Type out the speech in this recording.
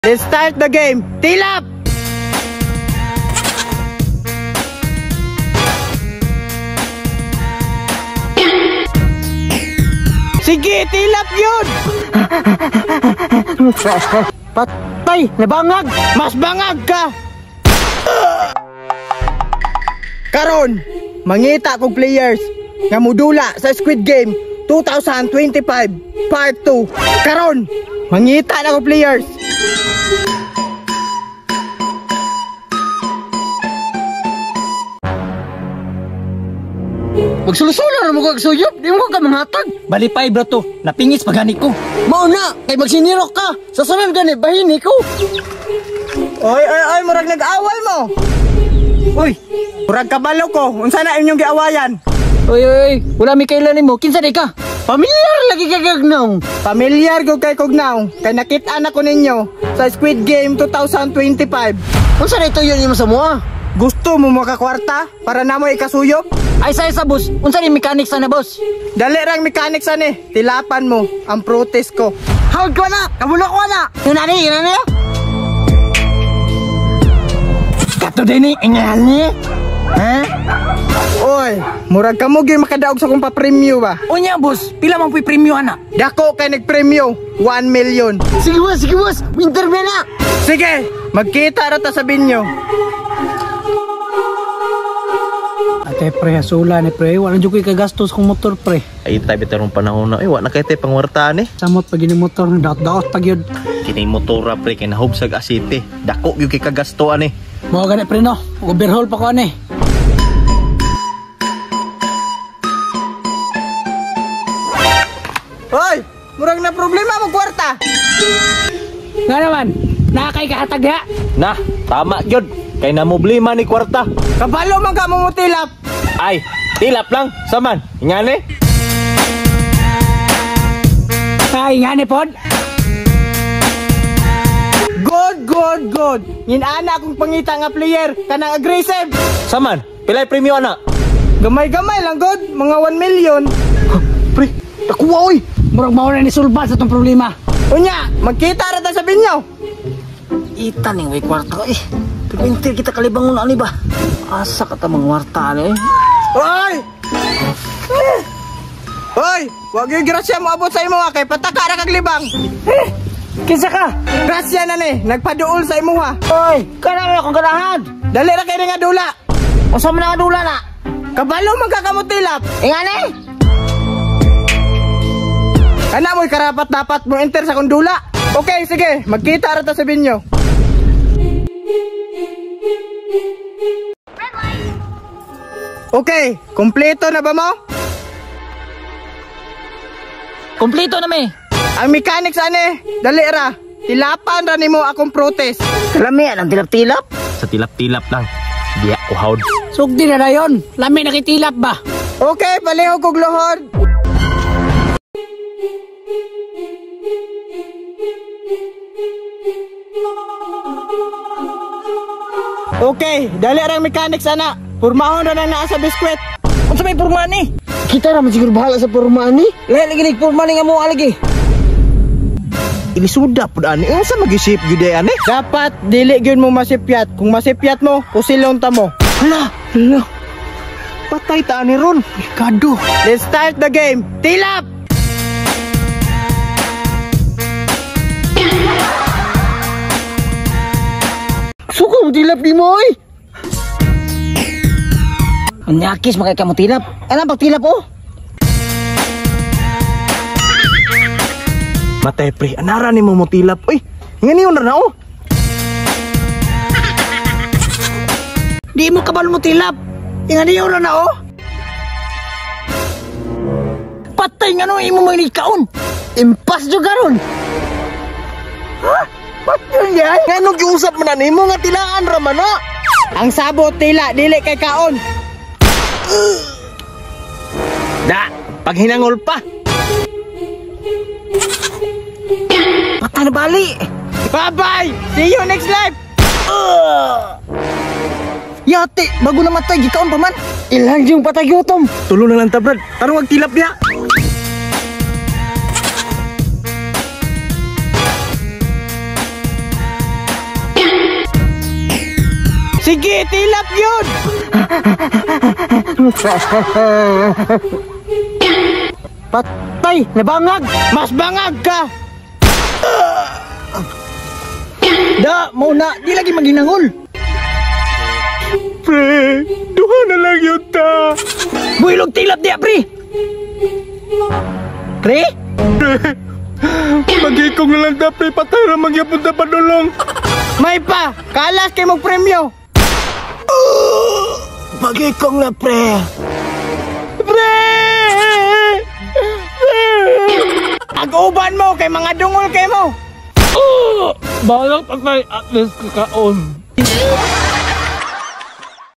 Let's start the game. Tilap! Sige, tilap yun! Patay! Nabangag! Mas bangag ka! Karon, mangita kog players nga mudula sa Squid Game 2025 Part 2. Karon, mangita na ko players. Magsulo-sulo na mo kag suyop, di mo ka manghatag. Balipay bro to, napingis pagani ko. Mao na, kay magsinirok ka. Sa sunod gani bahini ko. Oy, oy, oy, murag nag-away mo. Uy, Murag kabalo ko, unsa na inyong giawayan? Oy, oy, oy, wala mi kailan nimo, kinsa di ka? Pamilyar lagi ka gagnong. Pamilyar ko kay Kugnaw, kay nakit-an ako ninyo sa Squid Game 2025. Unsa na ito yun imo sa mua? Gusto mo makakwarta para namo ikasuyop? Ay sa isa boss, unsa ni mechanics ana boss? Dali rang mechanics ani, tilapan mo ang protest ko. Hawd ko na, kabulo ko na. Yun na ni, yun na ni. Kato din ni, ingani. Ha? Oy, murag kamo gyud makadaog sa akong pa-premyo ba? Unya boss, pila man puy premyo ana? Dako kay nagpremyo, 1 million. Sige boss, sige boss. Winter na. Sige, magkita ra ta sa binyo. Ate pre, hasula ni pre, wala jud koy kagastos kung motor pre. Ay tayo bitarong panahon na. Ay, wa na kay tay pangwartaan eh. Samot pag ini motor, daot-daot pag yun. Kini motora pre kay nahubsag asite. Dako gyud kay kagastoan eh. Mao gani pre no, overhaul pa ko ani. Oy, murag na problema mo kwarta. Nga naman, nakakay kahatag diha. Na, tama gyud. Kay namoblema ni kwarta. Kabalo man ka mo tilap. Ay, tilap lang. Saman, ingani. Ay, ngani pod. Good, good, good. Nginana akong pangita nga player kanang aggressive. Saman, pilay premyo ana. Gamay-gamay lang good, mga 1 million. Pre, nakuha oy. Murag mao na ni sulba sa tong problema. Unya, magkita ra ta sa binyo. Ita ning way kwarta ko eh. Pimintir kita kalibangon ani ba? Asa ka ta mangwarta ani eh? Oy! Oy, wag yung grasya mo abot sa imo ha, kay pataka ra kag libang. Kinsa ka? Grasya na ni, nagpaduol sa imo ha. Oy, kana akong ganahan. Dali ra kay nga dula. Unsa man ang dula na? Kabalo man ka kamo tilap. Ingani? Kana mo'y karapat dapat mo enter sa kundula. Okay, sige, magkita ra ta sa binyo. Okay, kumpleto na ba mo? Kompleto na mi. Ang mechanics ane, dali ra. Tilapan ra nimo akong protest. Lami ang tilap-tilap. Sa tilap-tilap lang. Diya ko hawd. Sugdi na dayon. Lami na kitilap ba? Okay, palihog kog luhod. Okay, dali ra ang mechanics ana. Purmahon ra nang naa sa biskwit. Unsa may purma ni? Kita ra man siguro bahala sa porma ani. Lahi lagi ni purma ni nga mo lagi. Ilisuda pud ani. Unsa mag-isip gyud ay ani? Dapat dili gyud mo masipyat. Kung masipyat mo, pusilon ta mo. Hala, hala. Patay ta ani ron. Kado. Let's start the game. Tilap! Suko mo tilap di mo oy. Anyakis makay ka mo tilap. Anang pagtilap oh? Matay pre, anara ni mo tilap. Uy, ngani yun na oh. Di mo kabalo mo tilap. Ingani yun na oh. Patay nga no imo manikaon. Impas jud karon. Ha? Pat yun yan? Ngano giusap man na nimo nga tilaan ra man na? Ang sabot tila dili kay kaon. Da, paghinangol pa. Patay na bali. Bye-bye. See you next life. Yate, bago namatay gikaon pa man. Ilang yung patay gutom. Tulo na lang ta brad. Tarong ag tilap diha. Sige, tilap yun. Patay, nabangag. Mas bangag ka. Da, mo na, di lagi maginangol. Pre, duha na lang yun ta. Builog tilap diya, pre. Pre? Magikong na lang ta, pre. Patay ra magyapon ta padulong. May pa, kalas kay mong premyo. Pagikong na, pre. Pre! Pre! Ag-uban mo kay mga dungol kay mo. Balang patay at least kakaon.